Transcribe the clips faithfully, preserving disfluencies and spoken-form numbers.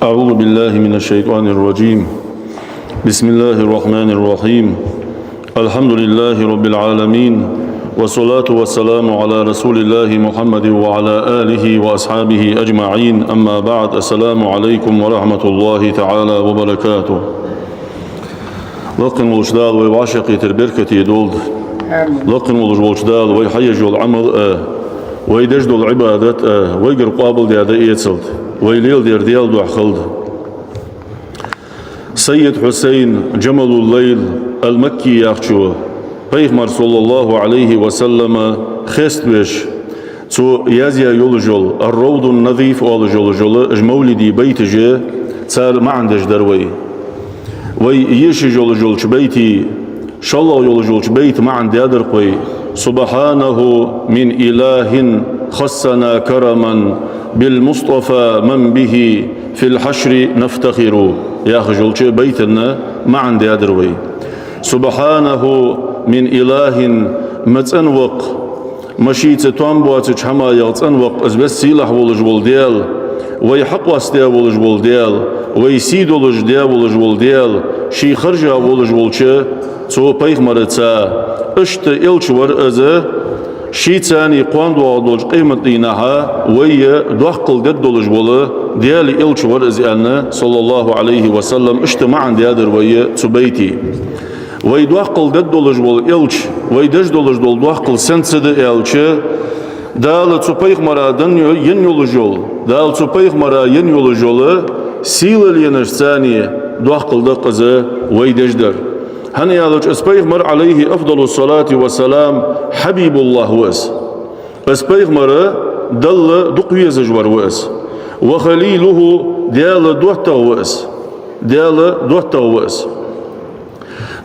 أعوذ بالله من الشيطان الرجيم. بسم الله الرحمن الرحيم. الحمد لله رب العالمين. والصلاة والسلام على رسول الله محمد وعلى آله وأصحابه أجمعين. أما بعد. السلام عليكم ورحمة الله تعالى وبركاته. Лакхе волча Дала вай вӀашагӀкхетар беркате долда. Амин. Лакхе волаш волча Дала вай хьаеш йола Ӏамал а, вай деш дола Ӏибадат а вайгара къоабалдаь дӀаэцалда, вай леладер Даьла духьа хилда. Саййид Хьусайн Джамалул-Лайл ал-Макки яхачо, Пайхамар, саллаллахӀу Ӏалайхи ва саллам, хеставеш, цо язъяь йолаш йола, «Ар-Равдун-Назиф» оалаш йолаш йола, уж мавлиди байташ, цар маӀан деш дар вай. Вай ешаш йолаш йолча байтий шоллагӀа йолаш йолча байта маӀан даьдар-кх вай: «سبحانه من إله خصنا كرما بالمصطفى من به في الحشر نفتخر», яхаш йолча байтан маӀан даьдар вай. «سبحانه من إله», ма цӀена ва-кх, ма шийца том боацача хӀамаех цӀена ва-кх из веза-сийлахь волаш вола Даьла, вай хьакъоастадаь волаш вола Даьла, вай сий долаш даь волаш вола Даьла, ше хержа волаш волча цу Пайхамарца. Иштта элча вар из, шийца кхоана доагӀаш долча къематдийнахьа вай доккхал дергдолаш вола Даьла элча вар из, аьнна, саллаллахӀу Ӏалайхи ва саллам, иштта маӀан даьдар вай цу байтий. Вай доккхал дергдолаш вола элча, вай деш долаш дола доккхал сенца да аьлча, Дала цу Пайхамара даь йо-, енна йолаш йола, Дала цу Пайхамара енна йолаш йола сийлалленашца доккхал да-кх из вай деш дар. ХӀана аьлча из Пайхамар, Ӏалайхи афдалу ссалати ва ссалам, Хьабибуллахь ва из. Из Пайхамар Далла дукха везаш вар ва из. «وخليله», Даьла доттагӀа ва из. Даьла доттагӀа ва из.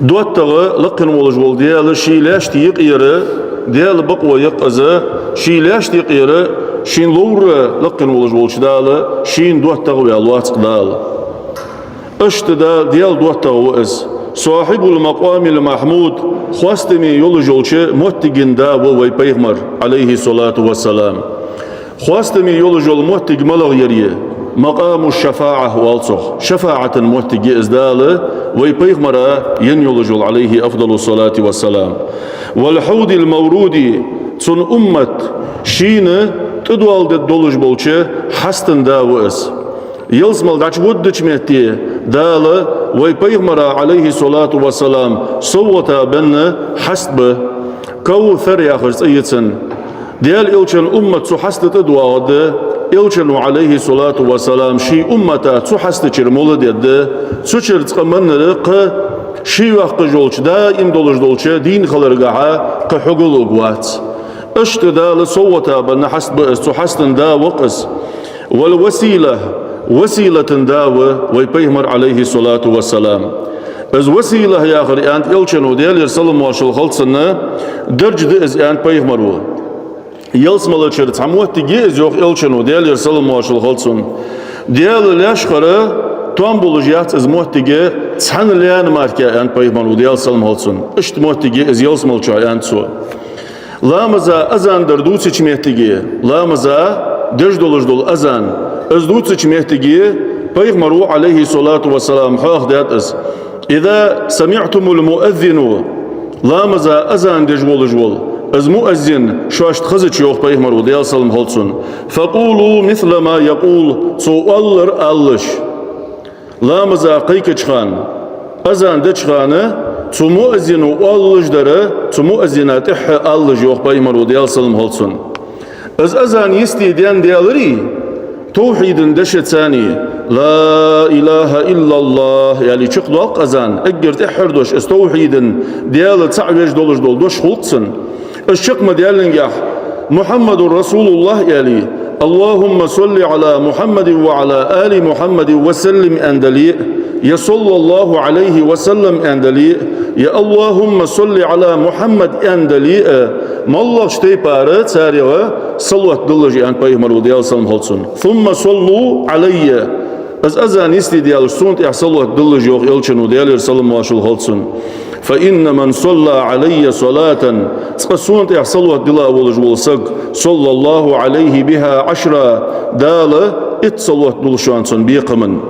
ДоттагӀа, лакхе волаш вола Даьла ший лаьшта юкъера, Даьла бокъо я-кх из, ший лаьшта юкъера шийна ловра лакхе волаш волча Дала шийна доттагӀа ваьнна вац-кх Дала. Иштта да, Даьла доттагӀа ва из. «صاحب المقام المحمود», хоастаме йолаш йолча моттига да ва вай Пайхамар, Ӏалайхи ссалату ва ссалам. Хоастаме йолаш йола моттиг малагӀа яр? «مقام الشفاعة» оал цох. ШафаӀата моттиг я из Дала вай Пайхамара енна йолаш йола, Ӏалайхи афдалу ссалати ва ссалам. «والحوض المورود», цун уммат шийна тӀадоаладергдолаш болча хьаста да ва из. Ялсмала дӀачуводача метте Дала вай Пайхамара, Ӏалайхи ссалату ва ссалам, совгӀата бенна хьаст ба. Кавсар яхаш цӀи я цун. Даьла элчан уммат цу хьаста тӀа доагӀаргда, элчано, Ӏалайхи ссалату ва ссалам, ший уммата цу хьаста чура молла дергда, цу чура цкъа маннара кхы ше йоаккхаш йолча, даим долаш долча дийна хиларгахьа кхы хьогал луг вац. Иштта Дала совгӀата бенна хьаст ба из, цу хьаста да ва-кх из. «والوسيلة», василата да ва вай Пайхамар, Ӏалайхи ссалату ва ссалам. Из васила яхар, аьннад элчано, Даьлера салам-моаршал хилда цунна, дарж да из, аьннад Пайхамаро. Ялсмалера цхьа моттиг я из, йоах элчано, Даьлера салам-моаршал хилда цунна. Даьла лаьшхара том болаш яц из моттиг цхьан лаьна мара, аьннад Пайхамаро, Даьла салам хилда цунна. Иштта моттиг я из ялсмала чу, аьннад цо. Ламаза азан дар дувцача метте, ламаза деш долаш дола азан, из дувцача метте Пайхамаро, Ӏалайхи ссалату ва ссалам, хьоахадаьд из: «إذا سمعتم المؤذن», ламаза азан деш волаш вола из муаззин шоашта хезача, йоах Пайхамаро, Даьла салам хилда цунна, «فقولوا مثل ما يقول», цо оалар алалаш. Ламаза кхайкача хана, азан деча хана цу муаззино оалаш дар, цу муаззина тӀехьа алалаш, йоах Пайхамаро, Даьла салам хилда цунна. Из азан йисте даьнна даларе, тавхьида дешаца, «لا إله إلا الله» аьле чакхдоал-кх азан, эггара тӀеххьара дош из тавхьида, Даьла цаӀ веш долаш дола дош хул-кх цун. Из чакх ма даьллинге, «محمد رسول الله» аьле, «اللهم صل على محمد وعلى آل محمد وسلم» аьнна дале а, е «صلى الله عليه وسلم» аьнна дале а, е «اللهم صل على محمد» аьнна дале а, моллагӀча тайпара царех салот диллалаш, аьннад Пайхамаро, Даьла салам хилда цунна. «ثم صلوا علي». Из азан йисте даьлча, сона тӀехьа салот диллалаш, йоах элчано, Даьлера салам-моаршал хилда цунна. «فإن من صلى علي صلاة», цкъа сона тӀехьа салот дилла волаш вола саг, «صلى الله عليه بها عشرا», Дала итт салот лулаш да цун бекхаман.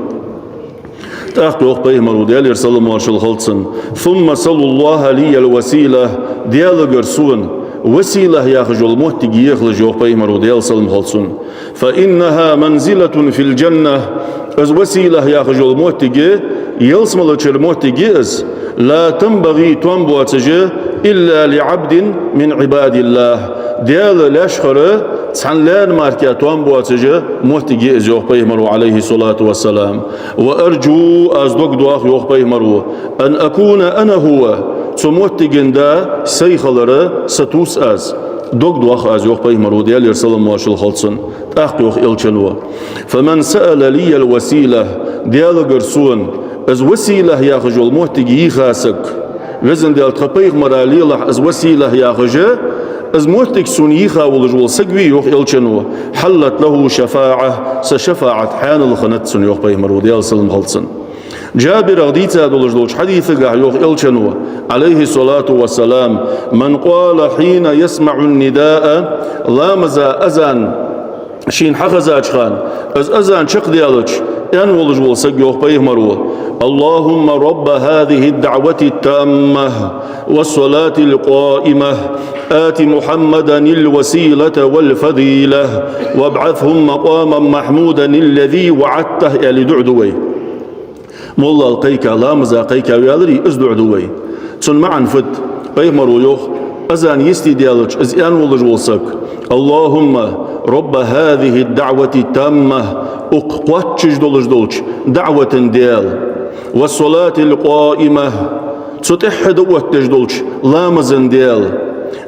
ТӀаккха йоах пайхамаро, Даьлера салам-моаршал хилда цунна: «ثم سلوا الله لي الوسيلة», Даьлагара сона васила яхаш йола моттиг ехалаш, йоах пайхамаро, Даьла салам хилда цунна. «فإنها منزلة في الجنة», из васила яхаш йола моттиг ялсмале чура моттиг я из, «لا تنبغي», тоам боацаш, «إلا لعبد من عباد الله», Даьла лаьшхара цхьан лаьна мара тоам боацаш моттиг я из, йоах пайхамаро, عليه الصلاة والسلام. «وأرجو», аз дог доах, йоах пайхамаро, «أن أكون أنا هو», цу моттиган да са хилара са тувс аз. Дог доах аз, йоах пайхамаро, Даьлера салам-моаршал хилда цунна. ТӀаккха йоах элчано: «فمن سأل لي الوسيلة», Даьлагара сона из васила яхаш йола моттиг йийха саг, Везан Даьла, тха пайхамара лелахь из васила яхаш, из моттиг сона йийха волаш вола саг вий, йоах элчано, «حلت له شفاعة», са шафаӀат хьаьнал хиннад цунна, йоах пайхамаро, Даьла салам хилда цунна. Джабирах дийца долаш долча хьадисагахь йоах элчано, عليه الصلاة والسلام: «من قال حين يسمع النداء», ламаза азан шийна хьахезача хана, из азан чакхдаьлча, аьнна волаш вола саг, йоах пайхамаро: «اللهم رب هذه الدعوة التامة والصلاة القائمة، آت محمدا الوسيلة والفضيلة وابعثه مقاما محمودا الذي وعدته», аьле дуӀа ду вай. Моллал кхайка, ламаза кхайка ваьлча, из дуӀа ду вай. Цун маӀан фуд? Пайхамаро йоах, азан йистедаьлча, из аьнна волаш вола саг: «اللهم رب هذه الدعوة التامة», укх кхоачаш долаш долча даӀвата Даьла, «والصلاة القائمة», цу тӀехьа дӀаоттадеш долча ламаза Даьла,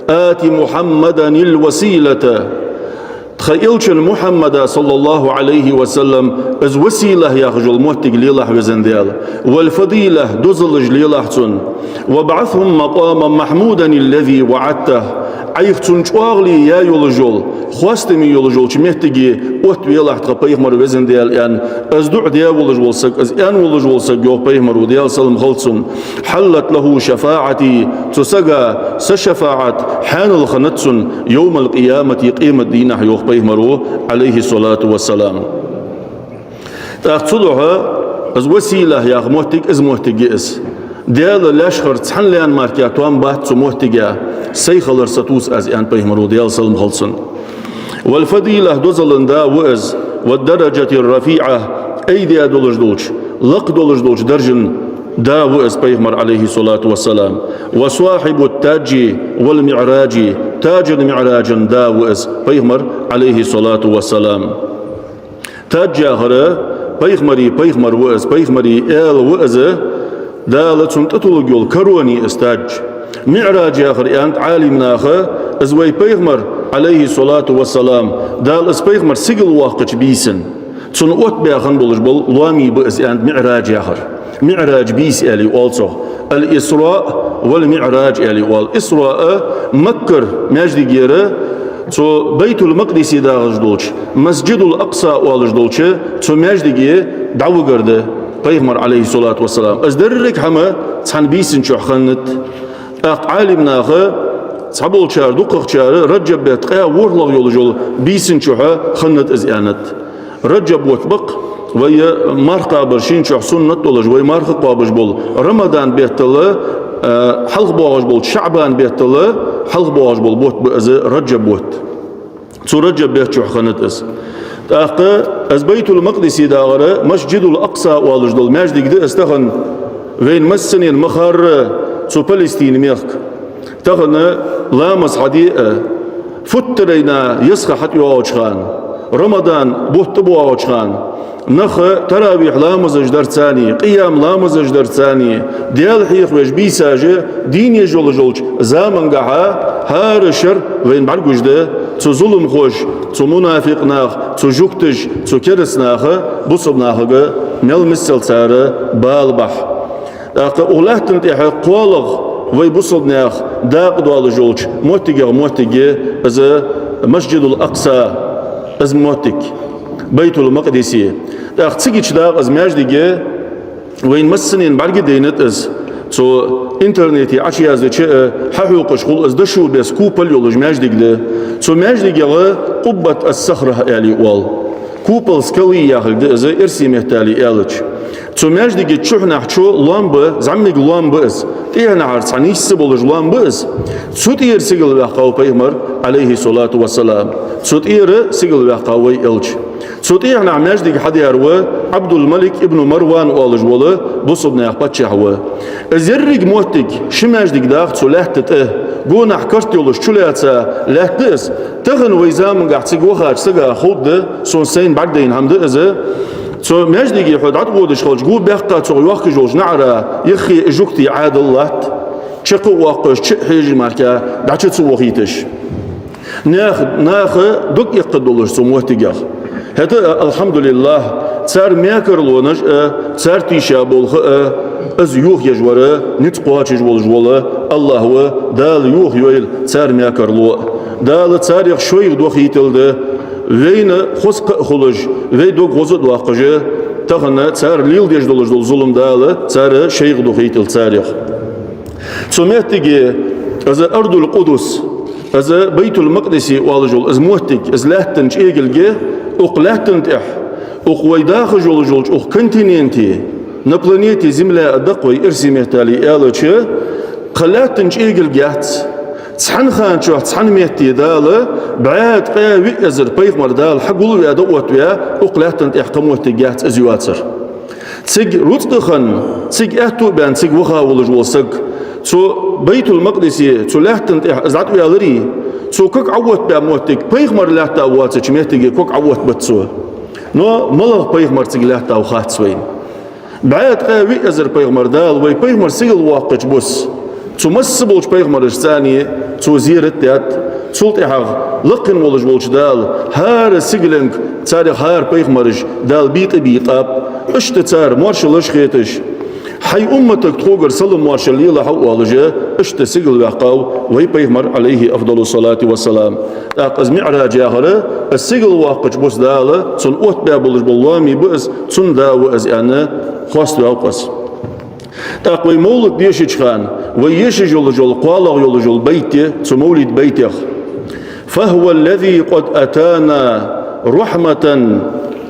«آت محمدا الوسيلة», тха элчан Мухьаммада, صلى الله عليه وسلم, из васила яхаш йола моттиг лелахь, Везан Даьла, «والفضيلة», дозалаш лелахь цунна, «وابعثه مقاما محمودا الذي وعدته», Ӏайха цунна чӀоагӀа яь йолаш йола, хоастаме йолаш йолча моттиге оттавелахь тха пайхамар, Везан Даьла, аьнна, из дуӀа даь волаш вола саг, из аьнна волаш вола саг, йоах пайхамаро, Даьла салам хилда цунна, «حلت له شفاعتي», цу сага са шафаӀат хьаьнал хиннад цунна, «يوم القيامة», къематдийнахь, йоах пайхамаро, عليه الصلاة والسلام. ТӀаккха цудухьа из васила яха моттиг, из моттиг я из. Даьла лаьшхара цхьан лаьна мара тоам бац цу моттига, са хилара са тувс аз, аьннад пайхамаро, Даьла салам хилда цунна. «والفضيلة», дозала да ва из, «والدرجة الرفيعة», айдаь долаш долча, лакха долаш долча даржан да ва из пайхамар, عليه الصلاة والسلام, «وصاحب التاج والمعراج», таджан миӀражан да ва из пайхамар, عليه الصلاة والسلام. Тадж яхар пайхамарий пайхамар ва из, пайхамарий аьла ва из, Дала цунна тӀатулларг йола корона я из тадж. МиӀраж яхар, аьннад Ӏалимнаха, из вай пайхамар, عليه الصلاة والسلام, Дала из пайхамар сигала воаккхача бийсан цунна оттабаь хинна болаш бола лоам ба из, аьннад, миӀраж яхар. МиӀраж бийса аьле оал цох. «الإسراء والمعراج» аьле оал. Исраъ Маккара маьждигера цу Байтул-Макъдисе дагӀаш долча, Масджидул-Акъса оалаш долча цу маьждиге дӀавигар да пайхамар, عليه الصلاة والسلام. Из деррига хӀама цхьан бийсан чухь хиннад. ТӀаккха Ӏалимнаха, цхьаболчар, дукхагӀчар, Раджаб бетта ткъаь ворхӀлагӀа йолаш йола бийсан чухь хиннад из, аьннад. Раджаб бутт ба-кх вай марха кхабар шийна чухь суннат долаш, вай марха кхоабаш бола, Рамадан беттал, э, хьалха боагӀаш болча ШаӀбан беттал хьалха боагӀаш бола бутт ба из, Раджаб бутт. Цу Раджаб бетта чухь хиннад из. ТӀаккха из Байтул-Макъдисе дагӀар, Масджидул-Акъса оалаш дола маьждиг да из тахан, вайна массанена ма харра, цу Палестина мехка. Тахан ламаз хьаде а, футтарайна йисха хьатӀайоагӀача хана, Рамадан бутт тӀабоагӀача хана, нах таравихь ламазаш дар царна, къиям ламазаш дар царна, Даьла хьехавеш бийсаш дийна еш йолаш йолча замангахьа хӀара шера вайна бӀаргагуш да цу зуламхоша, цу мунафикъ наха, цу жугташа, цу кераста наха бусалба нахага мел миссел цар бала бахьа. ТӀаккха укх лаьттан тӀа кхоалагӀа вай бусалба наьха дакъа долаш йолча моттигех моттиг я из Масджидул-Акъса, из моттиг, Байтул-Макъдисе. ТӀаккха цига чу дагӀа из маьждиг, вайна массанена бӀарга дайнад из. Цу интернете Ӏочуяздича а, хьахьокхаш хул из, дошув беса купол йолаш маьждиг да. Цу маьждигех Къуббат ас-Сахра аьле оал. Купол скалы яхилга да из, эрсий меттала аьлча. Цу маьждига чухьнахьа чу лоам ба, зӀамига лоам ба из. ТӀехьнахьара цхьа нийсса болаш лоам ба из. Цу тӀера сигала ваьккхав пайхамар, Ӏалайхи ссалату вассалам. Цу тӀера сигала ваьккхав вай элча. Цу тӀехьнахьа маьждиг хьадаьр ва Ӏабдул-Малик ибн Марван оалаш вола бусалба наьха паччахь ва. Из еррига моттиг ши маьждиг да-кх цу лаьтта тӀа. Гонахьа карт йолаш чулаьца лаьтта да из. Тахан вай замангахьа цига вахача сага ховргда, сона сайна бӀаргадайна хӀама да из. Цу маьждиге хьо дӀатӀаводаш хилча, го баьккха цох йохкаш йолча наӀара юххе жугтий Ӏаьдал латт. Чакх а воаккхаш, чу а хьежа мара, дӀачу ца вохийташ. Нах, наха дог эккхадолаш цу моттигах. ХӀаьта а, алхьамдулиллахӀ, цар мекарлонаш а, цар тийша болх а, из йохаеш вар низ кхоачаш волаш вола АллахӀ ва, Дала йохайойла цар мекарло а. Дала царех шоайга дохийталда, вайна хоза кхаъ хулаш, вай дог гӀоза а доаккхаш, тахан цар леладеш долаш дола зулам Дала цар шоайга дохийталда царех. Цу моттиге, из Ардул Къудус, из Байтул-Макъдис оалаш йола из моттиг, из лаьттан чӀегилг, укх лаьттан тӀа, укх вай дахаш йолаш йолча укх континенте, на планете Земля а да-кх вай эрсий меттала аьлча, кхы лаьттан чӀегилг яц. Цхьан хана чухь, цхьан метте Дала бӀаь ткъаь виъ эзар пайхамар Дала хьагулваь, дӀаоттаваь, укх лаьттан тӀа кхы моттиг яц из йоацар. Цига рузкъа хинна, цига аьттув баьнна, цига ваха волаш вола саг, цу Байтул-Макъдисе, цу лаьттан тӀа из дӀатӀаваьлча, цо ког Ӏооттабаь моттиг, пайхамар лаьттав воацача моттиге ког Ӏооттабац цо. Но малагӀа пайхамар цига лаьттав хац вайна. БӀаь ткъаь виъ эзар пайхамар Дала вай пайхамар сигала воаккхача бус, цу масса болча пайхамарашца цхьана цо зерат даьд. Цул тӀехьагӀа лакхе волаш волча Дала хӀара сигаленга царех хӀара пайхамараш Дала бийкъа бийкъаб, иштта цар моаршалаш хеташ, хьай умматага тхогара салам-моаршал лелахь оалаш, иштта сигала ваьккхав вай пайхамар, Ӏалайхи афдалу ссалати вассалам. ТӀаккха из МиӀраж яхар, из сигала воаккхача бус Дала цунна оттабаь болаш бола лоам ба из, цун да ва из аьнна, хоаставаьв-кх из. ТӀаккха вай мовлид дешача хана, вай ешаш йолаш йола, кхоалагӀа йолаш йола байт я цу мовлид байтех: «فهو الذي قد أتانا رحمة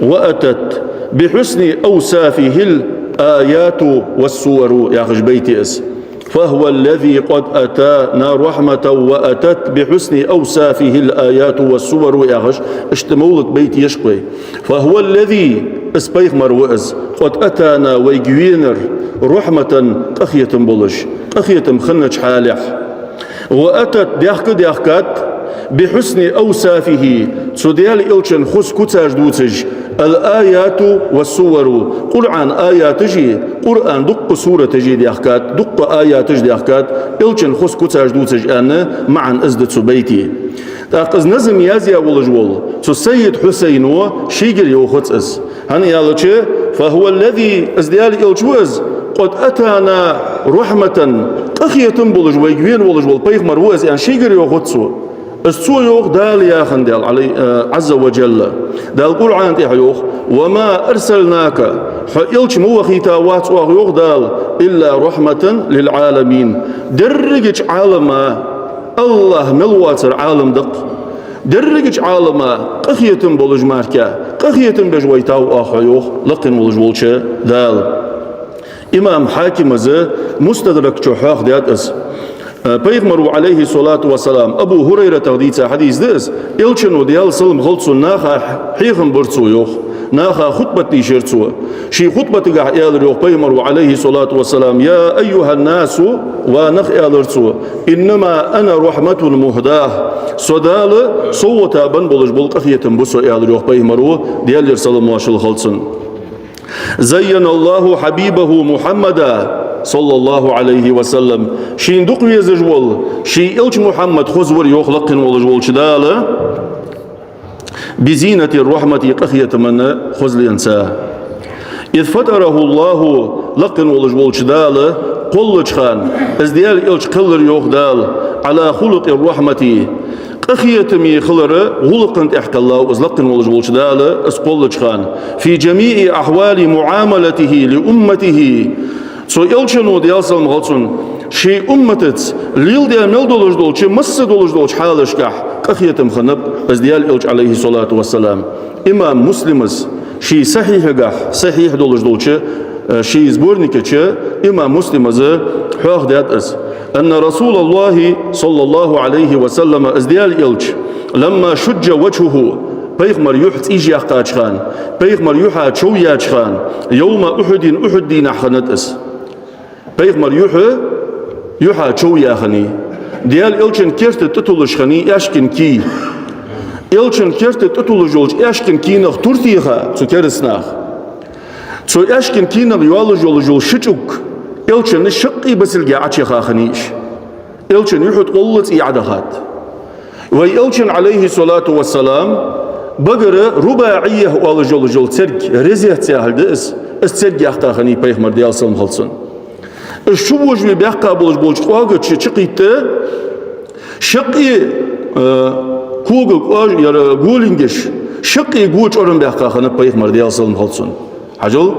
وأتت بحسن أوصافه الآيات والسور», яхаш байт я из. «فهو الذي قد أتانا رحمة وأتت بحسن أوصافه الآيات والسور», яхаш, иштта мовлид байт еш-кх вай. «فهو الذي», из пайхамар ва из, «قد أتانا», вайга венар, «رحمة», къахетам болаш, къахетам хиннача хьалехь. «وأتت», даьхка а даьхкад, «بحسن أوصافه», цу Даьла элчан хоза куцаш дувцаш, «الآيات والسور», Къуръан аяташи, Къуръан дуккха сураташи даьхкад, дуккха аяташ даьхкад, элчан хоза куцаш дувцаш аьнна, маӀан из да цу байта. ТӀаккха из назам язъяь волаш вола цу Сайид Хьусайно шийгара йоахац из. ХӀана аьлча, «فهو الذي», из Даьла элча ва из, «قد أتانا رحمة», къахетам болаш вайга вена волаш вола пайхамар ва из аьнна, шийгара йоахац цо. Из цо йоах, Дала яхандаь, Ӏалай-, э, Ӏазза ва Джалла. Дала Къуръан тӀа йоах: «وما أرسلناك», хьо элча ма вахийтавац оаха, йоах Дала, «إلا رحمة للعالمين», дерригача Ӏалама, АллахӀ мел воацар Ӏалам да-кх. Дерригача Ӏалама къахетам болаш мара, къахетам беш вайтав оаха хьо, йоах лакхе волаш волча Дала. Имам Хьакима из Мустадрак чу хьоахадаьд из. Э, пайхамара, Ӏалайхи ссалату вассалам, Абу ХӀурайратах дийца хьадис да из, элчано, Даьла салам хилда цунна, наха хьехам бир цо, йоах. Наха хутбат дийшар цо. Ший хутбатагахь аьлар, йоах, пайхамара, Ӏалайхи ссалату вассалам: «يا أيها الناس», ва нах, аьлар цо, «إنما أنا رحمة مهداة». Со Дала совгӀата бенна болаш бола къахетам ба со, аьлар, йоах, пайхамара, Даьлера салам-моаршал хилда цунна. «زين الله حبيبه محمدا صلى الله عليه وسلم». Шийна дукха везаш вола ший элча Мухьаммад хозвир, йоах лакхе волаш волча Дала, «بزينة الرحمة», къахетама хозленца. «إذ فطره الله», лакхе волаш волча Дала кхоллача хана, из Даьла элча кхеллар, йоах Дала, «على خلق الرحمة», къахетаме хилара гӀулакха тӀа кхеллав из, лакхе волаш волча Дала из кхоллача хана, «في جميع أحوال معاملته لأمته». Цу элчано, Даьла салам хилда цунна, ший умматаца леладаь мел долаш долча, масса долаш долча хьалашкахь къахетам хиннаб из Даьла Элча, Ӏалайхи ссалату вассалам. Имам Муслима ший Сахьихьагахь, сахьихь долаш долча, э, ший сборника чу имам Муслима хьоахадаьд из: أن رسول الله صلى الله عليه وسلم, из Даьла Элча, لما شج وجهه, пайхамара юхь цӀийжа яьккхача хана, пайхамара юхьа чов яьча хана, يوم أحد, Ухьуд дийнахьа хиннад из. Пайхамара юхь, юхьа чов яь хиннай. Даьла Элчан керта тӀатуллаш хиннай аьшкан кий. Элчан керта тӀатуллаш йолча аьшкан кийнах тур теха цу керастнаха. Цу аьшкан кийнах йолаш йола ши чӀуг Элчана шаккхе басилга Ӏочуяха хиннай уж. Элчан юхь тӀа гӀолла цӀий Ӏодахад. Вай Элчан, Ӏалайхи ссалату вассалам, багара рубаӀийя оалаш йола церг, резец яхилга да из, из церг яьккха хиннай пайхамара, Даьла салам хилда цунна. Из чувожаве баьккха болаш болча къоагача чукхийтта, шаккхе, э, кога кӀож-, яр голингаш, шаккхе го чӀорам баьккха хиннаб пайхамара, Даьла салам хилда цунна. Хьажал,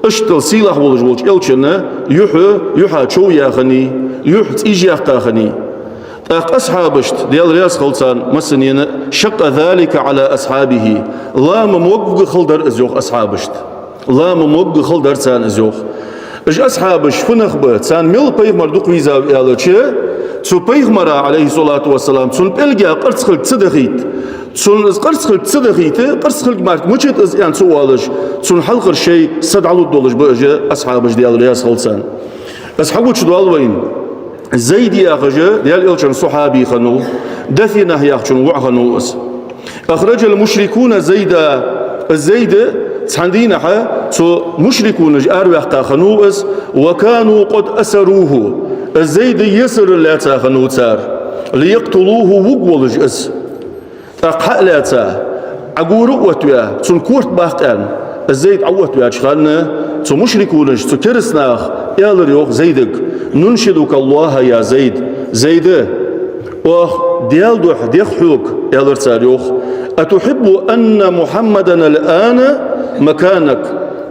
иштта сийлахь волаш волча Элчана юхь, юхьа чов яь хиннай, юхь цӀийжа яьккха хиннай. ТӀаккха асхьабашта, Даьла раьза хилва царна массанена, شق ذلك على أصحابه. Ла ма могга хала дар из, йоах, асхьабашта. Ла ма могга хала дар царна из, йоах. Уж асхьабаш фу нах ба, царна мел пайхамар дукха везав аьлча, цу пайхамара, Ӏалайхи ссалату вассалам, цун пӀелга къарцхилг ца дахийта. Цунна из къарцхилг ца дахийта, къарцхилг мара мичад из аьнна ца оалаш, цунна хьалхара шоай са дӀалургдолаш ба уж асхьабаш, Даьла раьза хилва царна. Из хьагучадоал вайна. Зайд яхаш Даьла Элчан сахьаби хиннав, Дафинах яхачун воӀ хиннав из. أخرج المشركون زيدا, Зайд цхьан дийнахьа цу мушрикунаша араваьккха хиннав из, وكانوا قد أسروه, из Зайд есарал лаьца хиннав цар, ليقتلوه, вувргволаш из. ТӀаккха хьа а лаьца, Ӏогора а оттаваь, цун корта баккха аьнна, из Зайд Ӏооттаваьча хана, цу мушрикунаша, цу керастнаха аьлар, йоах, Зайдага: ننشدك الله يا زيد. Зайд, оаха Даьла духьа дех хьога, аьлар цар, йоах. أتحب أن محمدا الآن مكانك؟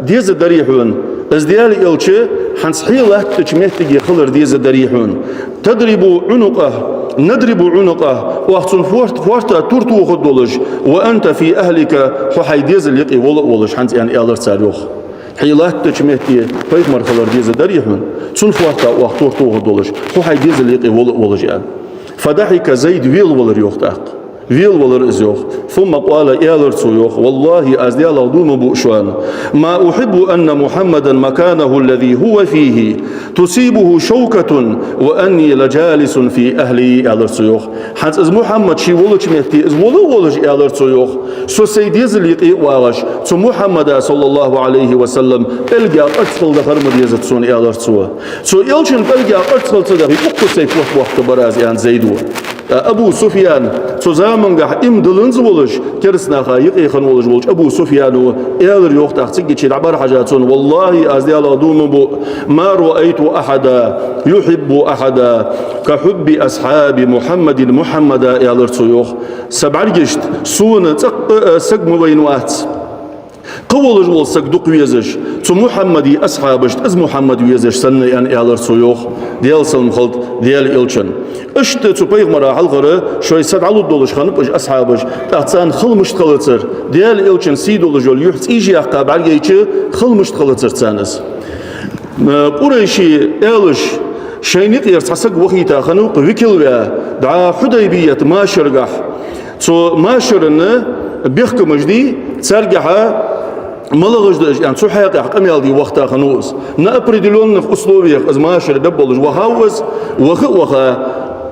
Деза дарий хьона, из Даьла Элча хӀанз хье латтача моттиге хилар деза дарий хьона? تضرب عنقه، نضرب عنقه, оаха цун фоарт-, фоарта тур тохаргдолаш, وأنت في أهلك, хьо хьай дезала юкъе вола а волаш, хӀанз аьнна аьлар цар, йоах. Хье латтача метте пайхамар хилар деза дарий хьона, цун фоарта оаха тур тохаргдолаш, хьо хьай дезала юкъе вола а волаш, аьнна. فضحك زيد, велавелар, йоах, тӀаккха. Велавелар из, йоах. ثم قال, аьлар цо, йоах: والله, аз Даьлах дув ма буъ шоана, ما أحب أن محمدا مكانه الذي هو فيه تصيبه شوكة وأني لجالس في أهلي, аьлар цо, йоах. ХӀанз из Мухьаммад ше волча метте из вола а волаш, аьлар цо, йоах, со сай дезала юкъе а вагӀаш, цу Мухьаммада, صلى الله عليه وسلم, пӀелга къарцхал дахар ма дезац сона, аьлар цо. Цу Элчан пӀелга къарцхал ца дахе, укхаза сай фоарт боаккхаргбар аз, аьннад Зайда. Абу Суфьян, цу замангахь иман дилланза волаш, керастнаха юкъе хинна волаш волча Абу Суфьяна аьлар, йоах, тӀаккха цигга чу дӀабӀарахьежа цунна: والله, аз Даьлах дув ма буъ, ما رأيت أحدا يحب أحدا كحب أصحاب محمد محمدا, аьлар цо, йоах. Са бӀаргашта сона цӀаккха а саг ма вайна вац, кхы волаш вола саг дукха везаш, цу Мухьаммада асхьабашта из Мухьаммад везаш санна, аьнна аьлар цо, йоах, Даьла салам хилда Даьла Элчанна. Иштта цу пайхамара хьалхара шоай са дӀалургдолаш хиннаб уж асхьабаш, тӀаккха царна хала мишта хилацар, Даьла Элчан сий долаш йола юхь цӀийжа яьккха бӀаргайча, хала мишта хилацар царна из. Къурайший аьлаша шоай юкъера цхьа саг вахийта хиннав-кх викал ваь, дӀа Хьудайбият машаргахь. Цу машара бехкамаш дий, царгахьа малагӀаш да уж аьнна, цу хьакъехьа къамаьл де вахийта хиннав из. На определённых условиях из машар бе болаш вахав из, ваха а ваха,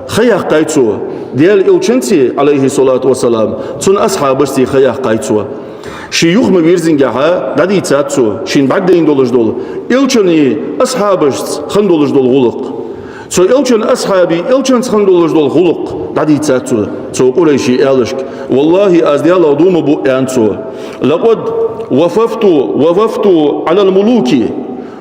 ха яьккхай цо. Даьла Элчанцеи, Ӏалайхи ссалату вассалам, цун асхьабашцеи ха яьккхай цо. Ше юха ма вирзингехьа дӀадийцад цо шийна бӀаргадайна долаш дола, Элчанеи асхьабашца хинна долаш дола гӀулакх. Цу Элчан асхьабеи Элчанца хинна долаш дола гӀулакх дӀадийцад цо, цу къурайший аьлашка. والله, аз Даьлах дув ма буъ, аьннад цо. لقد وفدت، وفدت على الملوك.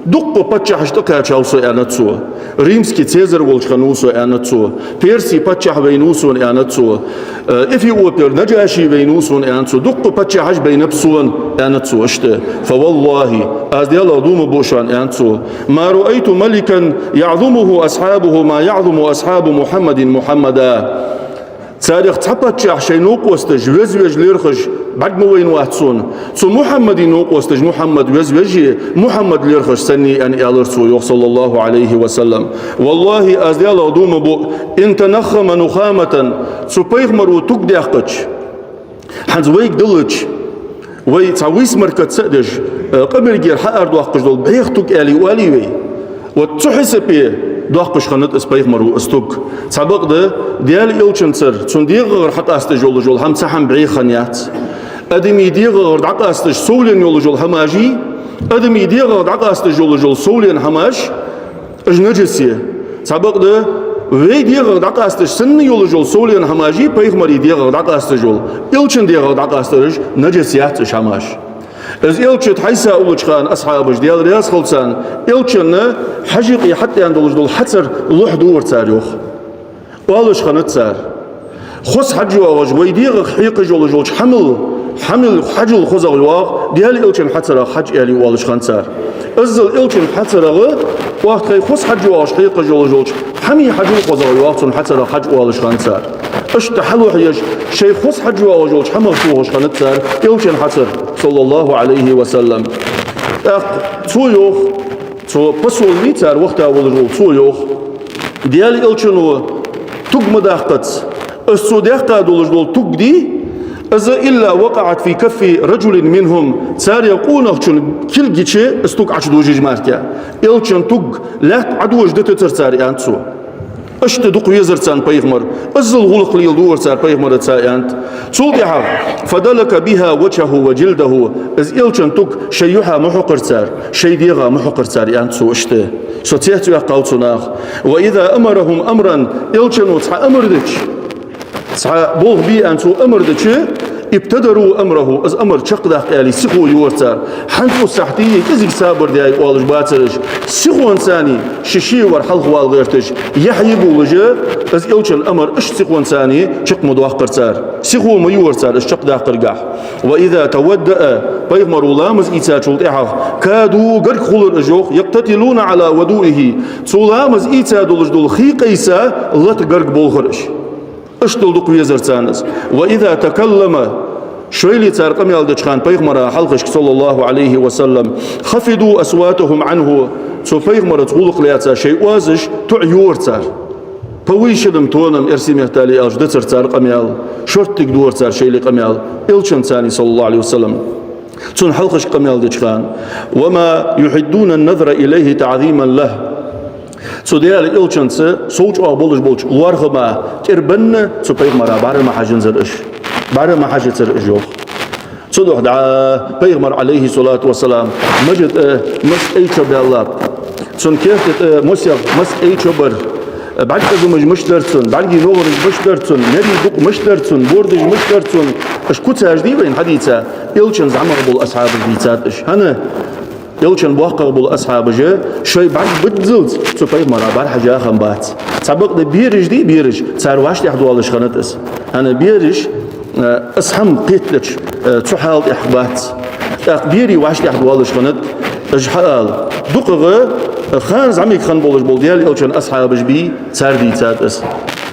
Дуккха паччахьашта тӀакхаьчав со, аьннад цо. Римски Цезарь волча хиннав со, аьннад цо. Перси паччахь вайнав сона, аьннад цо. Э, Эфиопера Наджаши вайнав сона, аьннад цо. Дуккха паччахьаш байнаб сона, аьннад цо иштта. فوالله, аз Даьлах дув ма буъ шоана, аьннад цо. ما رأيت ملكا يعظمه أصحابه ما يعظم أصحاب محمد محمدا. Царех цхьа паччахь шоай новкъосташ веза-веза лерхӀаш бӀарга ма вайнавац сона, цу Мухьаммада новкъосташ Мухьаммад веза-веза, Мухьаммад лерхӀаш санна, аьнна, аьлар цо, йоах, саллаллахӀу Ӏалайхи ва саллам. Валлахӏи, аз Даьлах дув ма буъ, ин танаххама нухаматан, цу пайхамаро туг даьккхача, хӀанз вайга даллача, вай цхьа висмаркаца а деш, э, къамаргера хьаара доаккхаш дола бӀеха туг аьле оалий вай? Вот цу хьисапе доаккхаш хиннад из пайхамаро из туг. Цхьабакъда, Даьла элчанцара, цун дегӀагӀара хьакъасташ йолаш йола хӀама цхьа хӀама бӀеха хинна яц. Адамий дегӀагӀара дӀакъасташ совленна йолаш йола хӀамаш, адамий дегӀагӀара дӀакъасташ йолаш йола совленна хӀамаш, уж нажас я. Цхьабакъда, вай дегӀагӀара дӀакъасташ санна йолаш йола совленна хӀамаш, пайхамарий дегӀагӀара дӀакъасташ йола, элчан дегӀагӀара дӀакъастараш нажас яц уж хӀамаш. Из элча тӀа хьайса уллача хана асхьабаш, Даьла раьза хилва царна, элчанна хьажа юкъе хьатӀадаьнна долаш дола хьацар лохьадора цар, йоах. Оалаш хиннад цар: хоза хьаж йоагӀаш, вай дегӀах хьекхаш йолаш йолча хӀамал, хӀамал хьажал хозагӀа йоагӀа Даьла элчан хьацарах хьаж, аьле оалаш хиннад цар. Иззал элчан хьацарах оаха тхоай хоза хьаж йоагӀаш хьекхаш йолаш йолча хӀамий хьажал хозагӀа йоагӀа цун хьацарах хьаж, оалаш хиннад цар. Иштта хьалохьаеш, шоай хоза хьаж йоагӀаш йолча хӀамах тохаш хиннад цар элчан хьацар, саллаллахӀу Ӏалайхи ва саллам. ТӀаккха цо йоах, цу посол вий цар вахийта волаш вола, цо йоах: Даьла элчано туг ма даккхац, из цо даьккха долаш дола туг дий, из, илла вакъаӀат фи каффи ражулин минхӀум, царех къонахчун кулга чу из туг Ӏочудожийта мара. Элчан туг лаьтта Ӏодожа дитацар цар, аьннад цо. Иштта дукха везар царна пайхамар, иззал гӀулакх леладора цар пайхамарца, аьннад. Цул тӀехьагӀа, фадалака бихӀа важхӀахӀу ва джилдахӀу, из элчан туг шоай юхьа ма хьокхар цар, шоай дегӀа ма хьокхар цар, аьннад цо иштта. Со цецваьккхав цу наха. Ва иза амарахӀум амран, элчано цхьа амар дича, цхьа болх бе аьнна цо амар дича, ибтадару амрахӀу, из амар чакхдаккха аьле, сихо йора цар. ХӀанз цу сахьте кӀезига сабар даьй оалаш бацар уж. Сихонца шоай-шоай вар хьалхавала гӀерташ, яхь йига волаш, из элчан амар иштта сихонца чакх ма доаккхар цар. Сихо ма йора цар из чакхдаккхаргахьа. Ва иза таваддаӀа, пайхамаро ламаз ийцачул тӀехьагӀа, каду, гарга хулар уж, йоах, якътатилуна Ӏала вудуихӀи, цо ламаз ийца долаш дола хий къайса лата гарга болхар уж. Иштта дукха везар царна из. Ва иза такаллама, шоайла цар къамаьл деча хана пайхамара хьалхашка, саллаллахӀу Ӏалайхи ва саллам, хафиду асватахӀум ӀанхӀу, цу пайхамарца гӀулакх лаьца шоай оазаш тоӀайора цар. Повышенным тоном, эрсий меттала аьлча, дацар цар къамаьл, шорттига дора цар шоайла къамаьл элчанца, саллаллахӀу Ӏалайхи ва саллам. Цунна хьалхашка къамаьл деча хана. Ва ма юхӀиддуна ан-назра илайхӀи таӀзиман лахӀ. Цу Даьла элчанца сов чӀоагӀа болаш болча лоархӀама кӀира бенна цу пайхамара бӀарга ма хьажанзар уж. БӀарга ма хьажацар уж, йоах. Цудухьа дӀа пайхамар, Ӏалайхи ссалату вассалам, мажа тӀа мас кӀай чо баьллаб, цун керта тӀа мосех мас кӀай чо бар, бӀаргазамаш мишта дар цун, бӀаргий ногӀараш мишта дар цун, нерий букъ мишта дар цун, бордаш мишта дар цун, уж куцаш дий вайна хьадийца, элчан зӀамагӀа бола асхьабаша дийцад уж. ХӀана? Элчан боккхагӀа бола асхьабаша шоай бӀарг биззалца цу пайхамара бӀаргхьажа хиннабац. Цхьабакъда бераш дий, бераш, цар вӀаштӀехьа доалаш хиннад из. ХӀана, бераш, э, из хӀама кхетадеча, э, цу хьала тӀехьа бац. ТӀаккха берий вӀаштӀехьа доалаш хиннад, уж хьаала. ДукхагӀа, э, хана зӀамига хинна болаш бола Даьла элчан асхьабаш бий, цар дийцад из.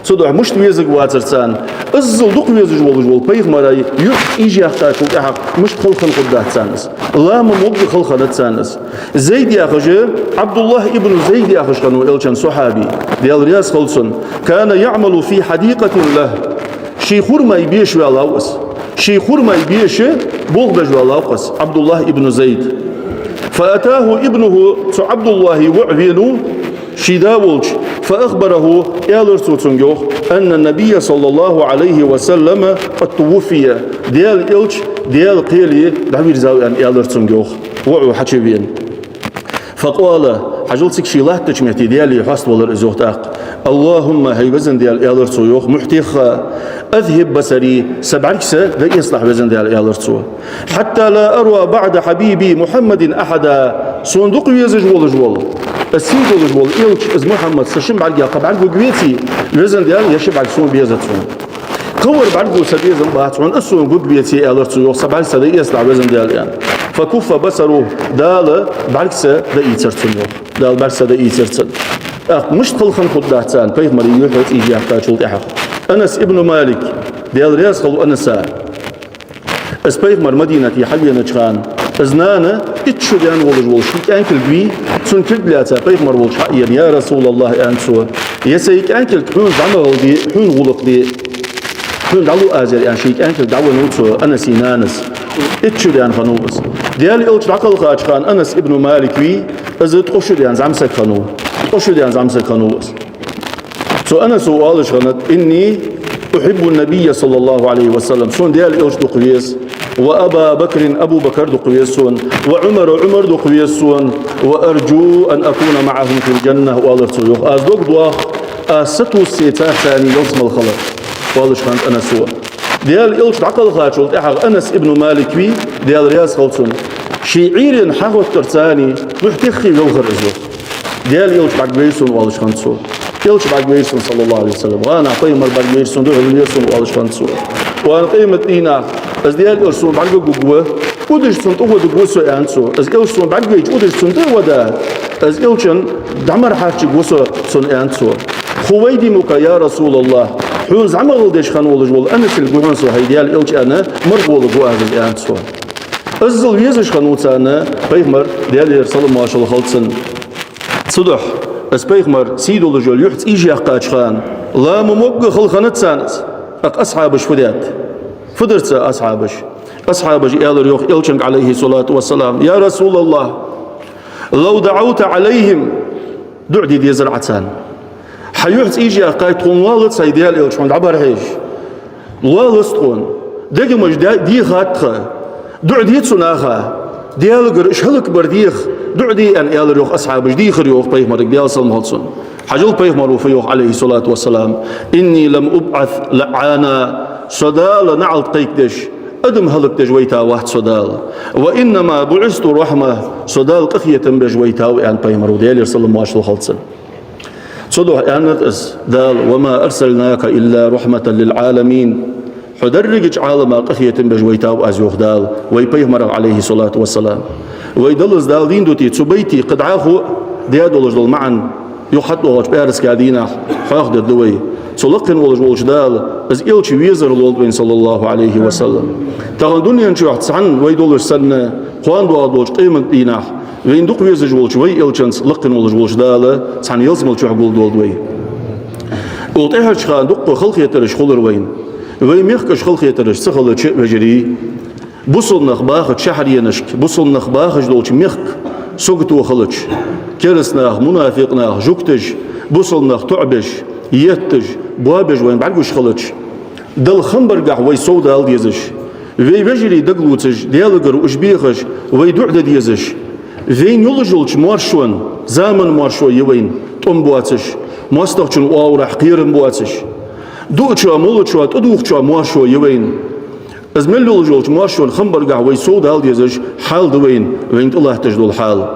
Цудухьа мишта везаргвацар царна, иззал дукха везаш волаш вола пайхамара юрт ийжаяьккхачул тӀехьагӀа мишта хала хинна хургдац царна из. Лоам могга хала хиннад царна из. Зайд яхаш, Ӏабдуллахь ибн Зайд яхаш хиннав элчан сахьаби, Даьла раьза хилва цунна. Кана яӀмалу фи хьадикъатин лахӀ. Ший хурмай беша ваьллав из. Ший хурмай беша болх беш ваьллав из Ӏабдуллахь ибн Зайд. ФаатахӀу ибнухӀу, цу Ӏабдуллахьа воӀ венав, ший да волча, фаахбарахӀу, аьлар цо цунга, йоах, анна ннабийя, саллаллахӀу Ӏалайхи ва саллам, къад тувуффия, Даьла элча Даьла кхеле дӀавийрзав, аьнна, аьлар цунга, йоах, воӀо хьачувена. Факъала, хьажал, цига ше латтача метте Даьлага хьаставалар из, йоах, тӀаккха. АллахӀумма, хӀай везан Даьла, аьлар цо, йоах, мухь техха, азхӀиб басари, са бӀарг са дӀаэцалахь, везан Даьла, аьлар цо. Хьатта ла ара баӀда хьабиби Мухьаммадин ахьада. Сона дукха везаш волаш вола, аз сий долаш вола элча, из Мухьаммад, са шин бӀаргех кхы бӀарг гургвеций, везан Даьла, ер ши бӀарг сона безац хьона. Кхывар бӀарго са безам бац хьона, из сона гургвеций, аьлар цо, йоах, са бӀарг са дӀаэцалахь, везан Даьла, аьнна. Факуффа басарухӀ, Дала бӀарг са дӀаийцар цун, йоах. Дала бӀарг са дӀаийцар цун. ТӀаккха мишта хала хинна хургдац царна пайхамара юхь цӀийжа яьккхачул тӀехьагӀа. Анас ибн Малик, Даьла раьза хилва Анаса. Из пайхамар Мадинате хьавенача хана, из нана итт шу даьнна волаш вола ший кӀаьнкилг вий, цун кулг лаьца пайхамар волча хьаенна: «Я Расулаллахь, — аьннад цо, — ер сай кӀаьнкилг хьона зӀамагӀал де, хьона гӀулакх де, хьона дӀалу аз ер», — аьнна, ший кӀаьнкилг дӀавеннав цо, Анаса нанас. Итт шу даьнна хиннав из. Даьла Элча дӀакхелхача хана Анас ибн Малик вий, из ткъо шу даьнна зӀамсаг хиннав. Ткъо шу даьнна зӀамсаг хиннав из. Цу Анаса оалаш хиннад: «إني أحب النبي صلى الله عليه وسلم». Сона Даьла Элча дукха веза. «وأبا بكر», Абу Бакр дукха веза сона. «وعمر», Ӏумар дукха веза сона. «وأرجو أن أكون معهم في الجنة», — оалар цо, йоах. «Аз дог доах, аз сатувс царца цхьана ялсмала хилар», — оалаш хиннад Анаса. Даьла Элча дӀакхелхачул тӀехьагӀа Анас ибн Малик вий, Даьла раьза хилва цунна, ший Ӏуйрийна хьагӀоттарца цхьана юхь тӀехьа велхар из, йоах. «Даьла Элча бӀаргавайра сона», — оалаш хиннад цо. «Элча бӀаргавайра сона, саллаллахӀу Ӏалайхи ва саллам. ГӀанахь пайхамар бӀаргавайра сона, духьал венавар сона», — оалаш хиннад цо. «Кхоана къематдийнахь из Даьла Элча сона бӀаргагургва, удаш цунна тӀаводаргва со», — аьннад цо. «Из Элча сона бӀаргавайча, удаш цунна тӀа а вада, из Элчанна дӀамархьарчаргва со цунна», — аьннад цо. «خويدمك يا رسول الله», хьона зӀамагӀал деш хинна волаш вола Анасилг ва хьона со, хӀай Даьла Элча, аьнна, мархӀалургва аз из, аьннад цо. Иззал везаш хиннав царна пайхамар, Даьлера салам-моаршал хилда цунна. Цудухьа из пайхамар сий долаш йола юхь цӀийша яьккхача хана, ла ма могга хала хиннад царна из. ТӀаккха асхьабаша фу даьд? Фу дир цар асхьабаша? Асхьабаша аьлар, йоах, Элчанга, Ӏалайхи ссалату вассалам: «يا رسول الله، لو دعوت عليهم». ДуӀа де дезар Ӏа царна. Хьа юхь цӀийша яьккхай, тхона лоалац, хӀай Даьла Элча, хьона дӀабӀарахьежа. Лоалац тхона. Дегамаш де-, дехад тха. ДуӀа де цу наха. Даьлагара уж хӀалакбар деха. ДуӀа де, аьнна, аьлар, йоах, асхьабаша. Дийхар, йоах, пайхамарга, Даьла салам хилда цунна. Хьажал, пайхамара фу йоах, Ӏалайхи ссалату вассалам: «إني لم أبعث لعانا». Со Дала наӀалт кхайкадеш, адам хӀалакдеш вайтавац со Дала. «وإنما بعثت رحمة», со Дала къахетам беш вайтав, аьннад пайхамара, Даьлера салам-моаршал хилда цунна. Цудухьа аьннад из Дала: «وما أرسلناك إلا رحمة للعالمين». Хьо дерригача Ӏалама къахетам беш вайтав аз, йоах Дала вай пайхамарах, Ӏалайхи ссалату вассалам. Вай Даллас Дала дийна дутий, цу байтий кхы дӀахо даь долаш дола маӀан юха хьатӀадоагӀача пӀаьраска дийнахьа хьоахадергда вай. Цу лакхе волаш волча Дала из Элча везар лолда вайна, саллаллахӀу Ӏалайхи ва саллам. Тахан дунен чухь цхьана вай долаш санна, кхоана доагӀаш долча къематдийнахьа вайна дукха везаш волча вай Элчанца лакхе волаш волча Дала цхьана ялсмала чухь гулдолда вай. Укх тӀехьарча хана дукха халахетараш хулар вайна. Вай мехкаш халахетараш ца хилча а, вежарий, бусалба нах бахача шахьаренашка, бусалба нах бахаш долча мехка сагото хилча, кераста нах, мунафикъ нах, жугташ, бусалба нах тоӀабеш, етташ, боабеш вайна бӀаргагуш хилча, Далла хам баргахьа вай совдала дезаш, вай вежарий дагалувцаш, Даьлагара уж бехаш, вай дуӀа де дезаш, вайна йолаш йолча моаршонна, заман моаршо я вайна тӀом боацаш, моастагӀчун оагӀорахьа кхерам боацаш, дуачоа, моллачоа, тӀадувхачоа моаршо я вайна. Из мел йолаш йолча моаршонна хам баргахьа вай совдала дезаш хьал да вайна, вайна тӀалатташ дола хьал.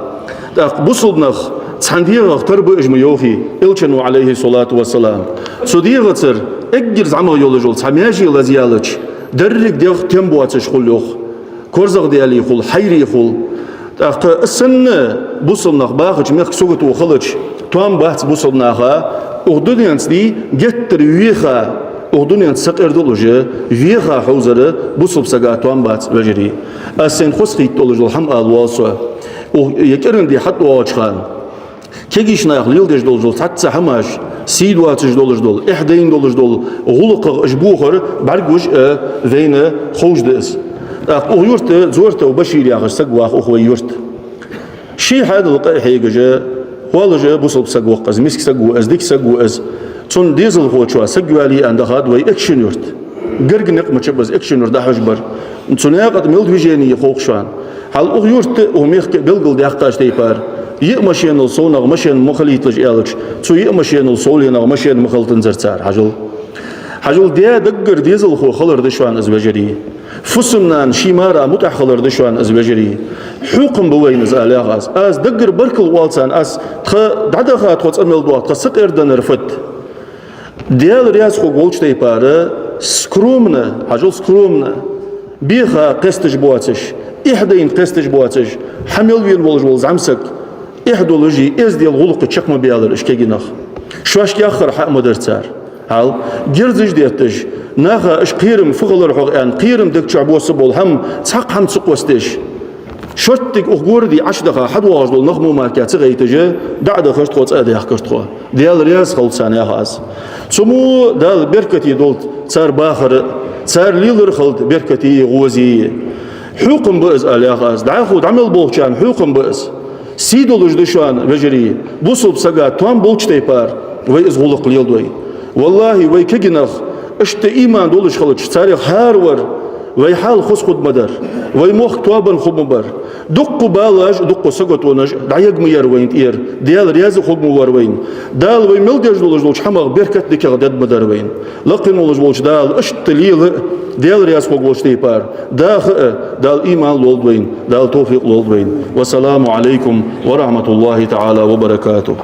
ТӀаккха бусалба нах цхьан дегӀах тара ба уж ма йоахий, Элчано, Ӏалайхи ссалату вассалам. Цу дегӀацара эггара зӀамагӀа йолаш йола цхьа маьже лазаяьлча, деррига дегӀ тем боацаш хул, йоах. КорзагӀдаьле хул, хьайре хул. ТӀаккха из санна бусалба нах бахача мехка сагото хилча, тоам бац бусалба наха укх дуненца, дий, геттара веха, укх дуненца сакъердал уж, веха хьовзар бусалба сага тоам бац, вежарий. Аз сайна хоза хийтта долаш дола хӀама ала воал со. Укх е кӀиранди хьатӀадоагӀача хана кегийча наха леладеш долаш дола цхьацца хӀамаш, сий доацаш долаш дола, эхь дайна долаш дола гӀулакхах уж бохар бӀаргагуш а вайна ховш да из. ТӀаккха укх юрта Дзортов Башир яхаш саг вах укх вай юрта. Ший хьаьдал къа а хьегаш, хӀаллаш бусалба саг ва-кх из, миска саг ва из, дика саг ва из. Цун дезалхочоа саг йоалае аьнна дахад вай Экажкъонгий-Юрта. Гаргга никъ ма дац из, Экажкъонгий-Юрта дӀахьош бар. Цу наькъа тӀа мел движени я хов-кх шоана. Хьал укх юрта а, укх мехка а белгалдаьккхача тайпара, йиъ машенал совнагӀа машен ма хилийталаш аьлча, цу йиъ машенал совленагӀа машен ма хилийтанзар цар, хьажал. Хьажал, даь даггара дезалхо хилар да шоана из, вежарий. Фусам-нана ший мара мутӀахь хилар да шоана из, вежарий. Хьокхам ба вайна из, алех аз. Аз даггара баркал оал царна, аз тха дӀадаха тхо цӀа мел доагӀа, тха сакъерденнар фуд. Даьла раьза хургволча тайпара скромно, хьажал, скромно, беха кхесташ боацаш, эхь дайна кхесташ боацаш, хьа мел вена волаш вола зӀамсаг эхь долаш, эздел, гӀулакх чакх ма баьлар уж кегий нах. Шоашка яхар хьа а ма дар цар. Хьал, герзаш детташ, наха аш кхерам фу хилар хьогӀ аьнна, кхерам дег чу босса бола хӀама, цхьаккха хӀама ца къоастадеш. Шорттига укх городе Ӏаш даха хьадоагӀаш дола нах мо мара ца гӀайташ, дӀа а дахаш тхо, цӀа а даьхкаш тхо. Даьла раьза хилва царна, яхаш. Цу мо Дала беркате долда цар бахар, цар лелар хилда беркате, гӀозе. Хьокхам ба из, аьле, яхаш. ДӀахо дӀа мел болчарна хьокхам ба из. Сий долаш да шоана, вежарий, бусалба сага тоам болча тайпара вай из гӀулакх леладой. Валлахьи, вай кагий нах, иштта иман долаш хилча, царех хӀаравар вай хьал хоза хургма дар, вай мохк тоабенна хургма бар. Дуккха балаш, дуккха саготонаш дӀаяргма яр вайна тӀера, Даьла раьза хургма вар вайна. Дала вай мел деш долаш долча хӀамах беркат дикагӀа дергма дар вайна. Лакхе волаш волча Дала иштта лела а, Даьла раьза хургволча тайпара даха а Дала иман лолда вайна, Дала товфикъ лолда вайна. والسلام عليكم ورحمة الله تعالى وبركاته.